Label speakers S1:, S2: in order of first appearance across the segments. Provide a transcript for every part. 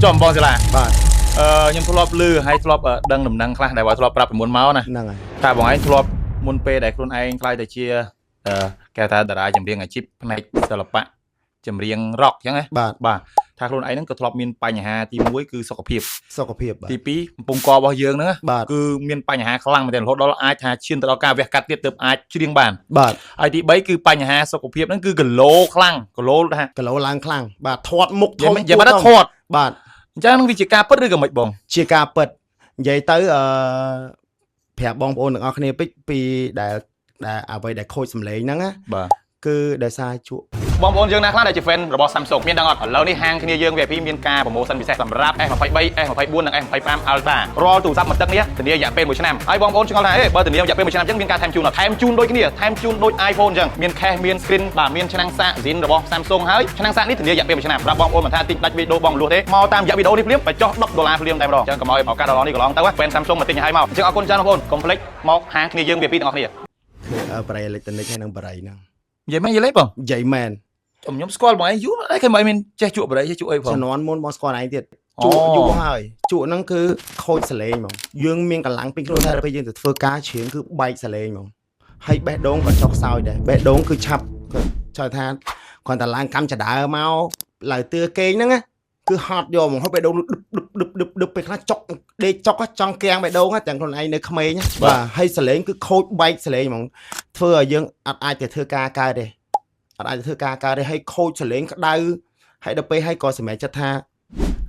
S1: ចំបងសិលា
S2: បាទ
S1: ខ្ញុំធ្លាប់ឮហើយធ្លាប់ដឹងដំណឹងខ្លះដែលว่าធ្លាប់ប្រាប់ពីមុនមកណា
S2: ហ្នឹងហើយ
S1: ថាបងឯងធ្លាប់មុនពេលដែលខ្លួនឯងក្លាយទៅជាគេថាតារាចម្រៀងអាជីពផ្នែកសិល្បៈចម្រៀង rock អញ្ចឹងណា
S2: បាទ
S1: បាទថាខ្លួនឯងហ្នឹងក៏ធ្លាប់មានបញ្ហាទី1គឺសុខភាព
S2: សុខភាពបាទ
S1: ទី2កំពង់ករបស់យើងហ្នឹងណា
S2: បាទ
S1: គឺមានបញ្ហាខ្លាំងមែនទែនរហូតដល់អាចថាឈានទៅដល់ការវះកាត់ទៀតទើបអាចច្រៀងបាន
S2: បាទ
S1: ហើយទី3គឺបញ្ហាសុខភាពហ្នឹងគឺគីឡូខ្លាំងគីឡូថា
S2: គីឡូឡើងខ្លាំងបាទធាត់មុខ
S1: និយាយមិននិយាយបាត់ថាធាត់
S2: បាទ
S1: អញ្ចឹងហ្នឹងវាជាការពិតឬក៏មិនបង
S2: ជាការពិតនិយាយទៅប្រាប់បងប្អូនទាំងអស់គ្នាពេចពីដែលដែលអ្វីដែលខូចសម្លេងហ្នឹងណា
S1: បាទ
S2: គឺដោយសារជក់
S1: បងប្អូនយើងណាខ្លះដែលជា fan របស់ Samsung មានដឹងអត់ឥឡូវនេះហាងគ្នាយើង VIP មានការ promotion ពិសេសសម្រាប់ S23 S24 និង S25 Ultra រាល់ទូរស័ព្ទមួយទឹកនេះធានារយៈពេល1ឆ្នាំហើយបងប្អូនឆ្ងល់ថាអេបើធានារយៈពេល1ឆ្នាំអញ្ចឹងមានការថែមជូនអត់ថែមជូនដូចគ្នាថែមជូនដូច iPhone អញ្ចឹងមាន case មាន screen បាទមានឆ្នាំងសាក Zin របស់ Samsung ហើយឆ្នាំងសាកនេះធានារយៈពេល1ឆ្នាំសម្រាប់បងប្អូនមិនថាទិញដាច់វីដេអូបងលួសទេមកតាមរយៈវីដេអូនេះភ្លាមបញ្ចុះ10ដុល្លារភ្លាមតែម្ដងអញ្ចឹងកុំឲ្យឱកាសដល់នេះកន្លងទៅ fan Samsung មកទិញឲ្យមកអញ្ចឹងអរគុណច្រើនបងប្អូនកុំភ្លេចមកហាងគ្នាយើង VIP ទាំងអស់គ្នា
S2: គឺបរិយអេឡិចត្រូនិកហើយនិងបរិយហ្នឹង
S1: និយាយមែននិយាយលេងបង
S2: និយាយមែន
S1: ខ្ញុំស្គាល់បងឯងយូរណាស់ឃើញបងឯងមានចេះជក់បរិយចេះជក់អីផង
S2: ជំនាន់មុនបងស្គាល់ឯងទៀតជក់យូរហើយជក់ហ្នឹងគឺខូចសលេងហ្មងយើងមានកម្លាំងពេញខ្លួនតែដល់ពេលយើងទៅធ្វើការច្រៀងគឺបែកសលេងហ្មងហើយបេះដូងក៏ចុះខ្សោយដែរបេះដូងគឺឆាប់ក៏ចោលថាគ្រាន់តែឡើងកម្មចដើមកឡើងទឿគេងហ្នឹងណាគឺហត់យកហ្មងហើយបេះដូងឌឹបឌឹបឌឹបឌឹបពេលខ្លះចុកដេកចុកចង់គាំងបេះដូងទាំងខ្លួនឯងនៅក្មេងបាទហើយសលេងគឺខូចបែកសលេងហ្មងធ្វើឲ្យយើងអត់អាចទៅធ្វើការកើតទេអត់អាចទៅធ្វើការកើតទេហើយខូចសលេងក្តៅហើយដល់ពេលហើយក៏សម្រេចចិត្តថា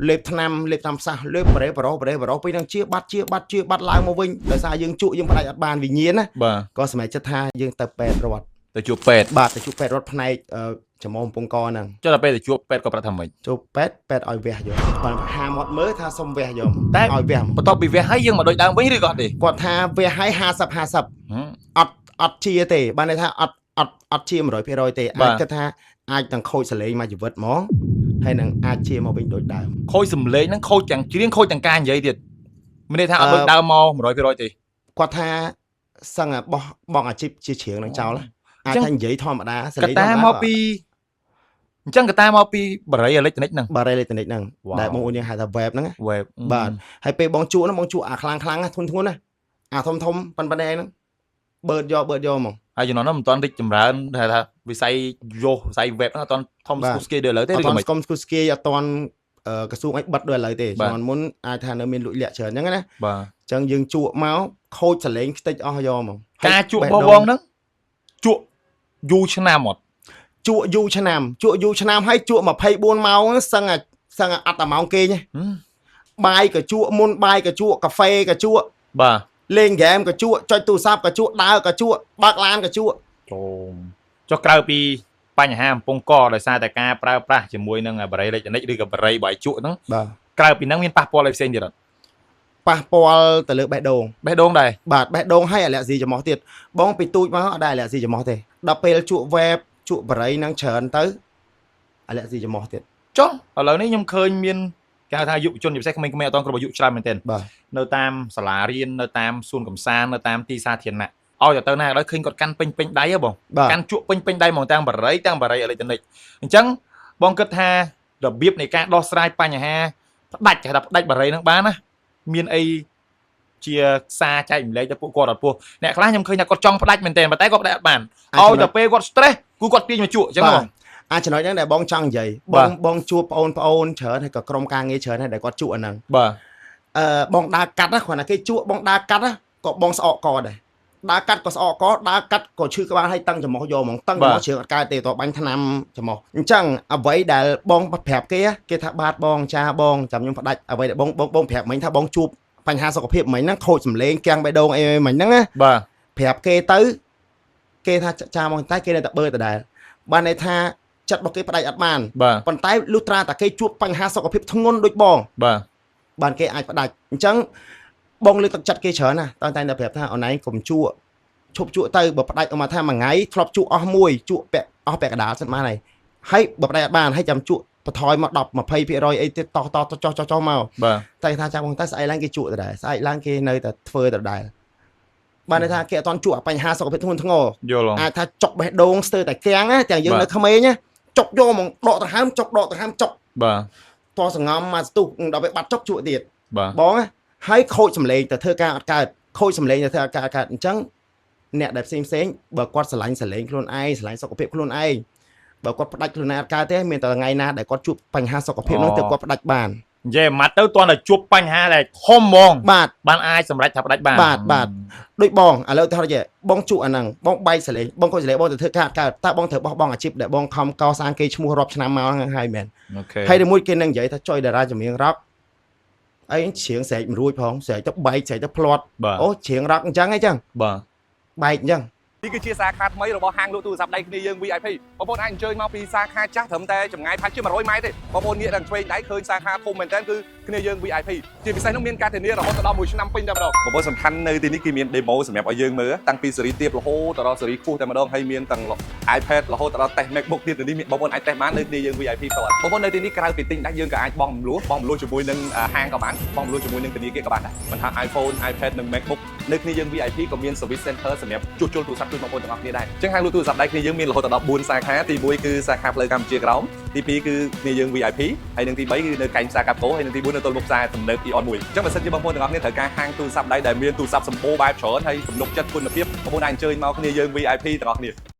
S2: លេបថ្នាំលេបថ្នាំផ្សះលេបប្រេប្រុសប្រេប្រុសពេលហ្នឹងជាបាត់ជាបាត់ជាបាត់ឡើងមកវិញដោយសារយើងជក់យើងផ្ដាច់អត់បានវិញ្ញាណណា
S1: បាទ
S2: ក៏សម្រេចចិត្តថាយើងទៅពេទ្យរដ្ឋ
S1: ទៅជួបពេទ្យ
S2: បាទទៅជួបពេទ្យរដ្ឋផ្នែកច្រមុះកំពង់កហ្នឹង
S1: ចុះដល់ពេលទៅជួបពេទ្យក៏ប្រាប់ថាម៉េច
S2: ជួបពេទ្យពេទ្យឲ្យវះយកគាត់ហាមាត់មើលថាសុំវះយក
S1: តែ
S2: ឲ្យវះ
S1: បន្ទាប់ពីវះហើយយើងមកដូចដើមវិញឬក៏អត់ទេ
S2: គាត់ថាវះឲ្យ50 50
S1: ហឹម
S2: អត់អត់ជាទេបានន័យថាអត់អត់អត់ជា100%ទេ
S1: បាទ
S2: អាចគិតថាអាចទាំងខូចសលេងមួយជីវិតហ្មងហើយនឹងអាចជាមកវិញដូចដើម
S1: ខូចសំឡេងហ្នឹងខូចទាំងច្រៀងខូចទាំងការនិយាយទៀតមានន័យថាអត់ដូចដើមមក100%ទេ
S2: គាត់ថាសឹងតែបោះបង់អាជីពជាច្រៀងនឹងចោលណាអាច
S1: ចឹង
S2: ថានិយាយធម្មតាស
S1: ក
S2: លេងធម្មតា
S1: តាមកពីអញ្ចឹងកតាមកពីបរិយអេឡិចត្រូនិកហ្នឹង
S2: បារ៉េអេឡិចត្រូនិកហ្នឹង
S1: វ៉ាវ
S2: ដែលបងអូនយើងហៅថា web ហ្នឹងណា
S1: web
S2: បាទហើយពេលបងជក់ហ្នឹងបងជក់អាខ្លាំងខ្លាំងណាធ្ងន់ធ្ងរណាអាធំធំប៉ុណ្ណេះហ្នឹងបឺតយកបឺតយកហ្មង
S1: ហើយជំនាន់នោះមិនទាន់រីកចម្រើនថាថាវិស័យយោវិស័យ web ហ្នឹងអត់ទាន់ធំ
S2: បាទ
S1: ស្គុះស្គីដូចឥឡូវទេ
S2: អត់
S1: ឬក៏មិន
S2: ទាន់ស្គមស្គូស្គីអត់ទាន់ក្រសួងអីបិទដូចឥឡូវទេ
S1: បាទ
S2: ជំនាន់មុនអាចថានៅមានលួចលាក់ច្រើនហ្នឹងណា
S1: បាទ
S2: អញ្ចឹងយើងជក់មកខូចសលេងខ្ទេចអស់យកហ្មង
S1: ការជក់
S2: ហើយ
S1: របស់បងហ្នឹងជក់យូរឆ្នាំអត់
S2: ជក់យូរឆ្នាំជក់យូរឆ្នាំហើយជក់24ម៉ោងហ្នឹងសឹងអាសឹងអាអត់តែម៉ោងគេងទេ
S1: ហឹម
S2: បាយក៏ជក់មុនបាយក៏ជក់កាហ្វេក៏ជក់
S1: បាទ
S2: លេងហ្គេមក៏ជក់ចុចទូរស័ព្ទក៏ជក់ដើរក៏ជក់បើកឡានក៏ជក់
S1: ចូលចុះក្រៅពីបញ្ហាកំពង់កដោយសារតែការប្រើប្រាស់ជាមួយនឹងបរិយអេឡិចត្រូនិកឬក៏បរិយបាយជក់ហ្នឹង
S2: បាទ
S1: ក្រៅពីហ្នឹងមានប៉ះពាល់អីផ្សេងទៀតអត់
S2: ប៉ះពាល់ទៅលើបេះដូង
S1: បេះដូងដែរ
S2: បាទបេះដូងហើយអាឡែស៊ីច្រមុះទៀតបងពីទូចមកអត់ដែរអាឡែស៊ីច្រមុះទេដល់ពេលជក់វ៉េបជក់បរិយហ្នឹងច្រើនទៅអាឡែស៊ីច្រមុះទៀត
S1: ចុះឥឡូវនេះខ្ញុំឃើញមានគេហៅថាយុវជនជាពិសេសក្មេងៗអត់ទាន់គ្រប់អាយុច្រើនមែនទែន
S2: បាទ
S1: នៅតាមសាលារៀននៅតាមសួនកំសាន្តនៅតាមទីសាធារណៈឲ្យតែទៅណាក៏ដោយឃើញគាត់កាន់ពេញពេញដៃហ៎បង
S2: បាទ
S1: កាន់ជក់ពេញពេញដៃហ្មងទាំងបរិយទាំងបរិយអេឡិចត្រូនិកអញ្ចឹងបងគិតថារបៀបនៃការដោះស្រាយបញ្ហាផ្ដាច់គេហៅថាផ្ដាច់បរិយហ្នឹងបានណាមានអីជាសារចែកម្លែកទៅពួកគាត់អត់ពោះអ្នកខ្លះខ្ញុំឃើញថាគាត់ចង់ផ្ដាច់មែនទែនប៉ុន្តែគាត់ផ្ដាច់អត់បានឲ្យតែពេលគាត់ stress គឺគាត់ទាញមកជក់អញ្ចឹងហ៎
S2: បាទអាចចំណុចហ្នឹងដែលបងចង់និយាយ
S1: បាទ
S2: បងបងជួបបងប្អូនច្រើនហើយក៏ក្រុមការងារច្រើនហើយដែលគាត់ជក់អាហ្នឹង
S1: បាទ
S2: បងដើរកាត់ណាគ្រាន់តែគេជក់បងដើរកាត់ណាក៏បងស្អកកដែរដើរកាត់ក៏ស្អកកដើរកាត់ក៏ឈឺក្បាលហើយតឹងច្រមុះយកហ្មងតឹងច្រមុះជ្រើងអត់កើតទេតបាញ់ថ្នាំច្រមុះអញ្ចឹងអ្វីដែលបងប្រាប់គេគេថាបាទបងចាបងចាំខ្ញុំផ្ដាច់អ្វីដែលបងបងបងប្រាប់មិញថាបងជួបបញ្ហាសុខភាពមិញហ្នឹងខូចសម្លេងគាំងបេះដូងអីមិញហ្នឹងណា
S1: បាទ
S2: ប្រាប់គេទៅគេថាចាបងតែគេនៅតែបឺដដែលបានន័យថាចិត្តរបស់គេផ្ដាច់អត់បាន
S1: បាទ
S2: ប៉ុន្តែលុះត្រាតែគេជួបបញ្ហាសុខភាពធ្ងន់ដូចបង
S1: បាទ
S2: បានគេអាចផ្ដាច់អញ្ចឹងបងលើកទឹកចិត្តគេច្រើនណាស់តែតែប្រាប់ថាអូនឯងកុំជក់ឈប់ជក់ទៅបើផ្ដាច់អอกមកថាមួយថ្ងៃធ្លាប់ជក់អស់មួយជក់ពាក់អស់ពាក់កណ្ដាលសិនបានហើយហើយបើផ្ដាច់អត់បានហើយចាំជក់បន្ថយមក10 20%អីទៀតតតតចុះចុះចុះមក
S1: បាទ
S2: តែថាចាំបងតែស្អែកឡើងគេជក់ដដែលស្អែកឡើងគេនៅតែធ្វើដដែលបានន័យថាគេអត់ទាន់ជក់អាបញ្ហាសុខភាពធ្ងន់ធ្ងរ
S1: យល់ហង
S2: អាចថាចុកបេះដូងស្ទើរតែគាំងណាទាំងយើង
S1: បាទ
S2: នៅក្មេងណាចុកយកហ្មងដកដង្ហើមចុកដកដង្ហើមចុក
S1: បាទ
S2: តសងំមកស្ទុះដល់ពេលបាត់ចុកជក់ទៀត
S1: បាទ
S2: បងណាហើយខូចសម្លេងទៅធ្វើការអត់កើតខូចសម្លេងទៅធ្វើអត់កើតអត់កើតអញ្ចឹងអ្នកដែលផ្សេងផ្សេងបើគាត់ស្រឡាញ់សម្លេងខ្លួនឯងស្រឡាញ់សុខភាពខ្លួនឯងបើគាត់ផ្ដាច់ខ្លួនឯងអត់កើតទេមានតែថ្ងៃណាដែលគាត់ជួបបញ្ហាសុខភាពហ្នឹងទើបគាត់ផ្ដាច់បាន
S1: និយាយម៉ាត់ទៅតន់តែជួបបញ្ហាដែលធំហ្មង
S2: បាទ
S1: បានអាចសម្រេចថាផ្ដាច់បាន
S2: បាទបាទ ដូចបងឥឡូវទៅថាបងជក់អាហ្នឹងបងបែកសលេងបងខូចសលេងបងទៅធ្វើការអត់កើតតើបងត្រូវបោះបង់អាជីពដែលបងខំកសាងគេឈ្មោះរាប់ឆ្នាំមកហ្នឹងហើយមែន
S1: okay
S2: ហើយដល់មួយគេនឹងនិយាយថាចុយតារាចម្រៀងរ៉ុកអីច្រៀងស្រែកមិនរួចផងស្រែកទៅបែកស្រែកទៅភ្លាត់
S1: បាទ
S2: អូច្រៀងរ៉ុកអញ្ចឹងអីចឹង
S1: បាទ
S2: បែកអញ្ចឹង
S3: នេះគឺជាសាខាថ្មីរបស់ហាងលក់ទូរស័ព្ទដៃគ្នាយើង VIP បងប្អូនអាចអញ្ជើញមកពីសាខាចាស់ត្រឹមតែចម្ងាយប្រហែលជា100ម៉ែត្រទេបងប្អូនងាកដល់ឆ្វេងដៃឃើញសាខាធំមែនតើគឺគ្នាយើង VIP ជាពិសេសនោះមានការធានារហូតដល់1ឆ្នាំពេញតែម្ដងបងប្អូនសំខាន់នៅទីនេះគឺមាន demo សម្រាប់ឲ្យយើងមើលតាំងពីស៊េរីទាបរហូតដល់ស៊េរីខ្ពស់តែម្ដងហើយមានទាំង iPad រហូតដល់តេស្ត MacBook ទៀតនេះបងប្អូនអាចតេស្តបាននៅគ្នាយើង VIP ផ្ទាល់បងប្អូននៅទីនេះក្រៅពីទិញដាច់យើងក៏អាចបង់រំលោះបង់រំលោះជាមួយនឹងហាងក៏បានបង់រំលោះជាមួយនឹងធនាគារក៏បានដែរមិនថា iPhone iPad និង MacBook នៅគ្នាយើង VIP ក៏មាន service center សម្រាប់ជួសជុលទូរស័ព្ទជូនបងប្អូនទាំងអស់គ្នាដែរអញ្ចឹងហាងលក់ទូរស័ព្ទដៃគ្នាយើងមានរហូតដល់4សាខាទី1គឺសាខាផ្លូវកម្ពុជាក្រោមទី2គឺគ្នាយើង VIP ហើយនិងទី3គឺនៅកែងផ្សារកាប់គោហើយនិងទី4នៅទល់មុខផ្សារទំនើប Aeon 1អញ្ចឹងបើសិនជាបងប្អូនទាំងអស់គ្នាត្រូវការហាងទូរស័ព្ទដៃដែលមានទូរស័ព្ទសម្បូរបែបច្រើនហើយទំនុកចិត្តគុណភាពបងប្អូនអាចអញ្ជើញមកគ្នាយើង VIP ទាំងអស់គ្នា។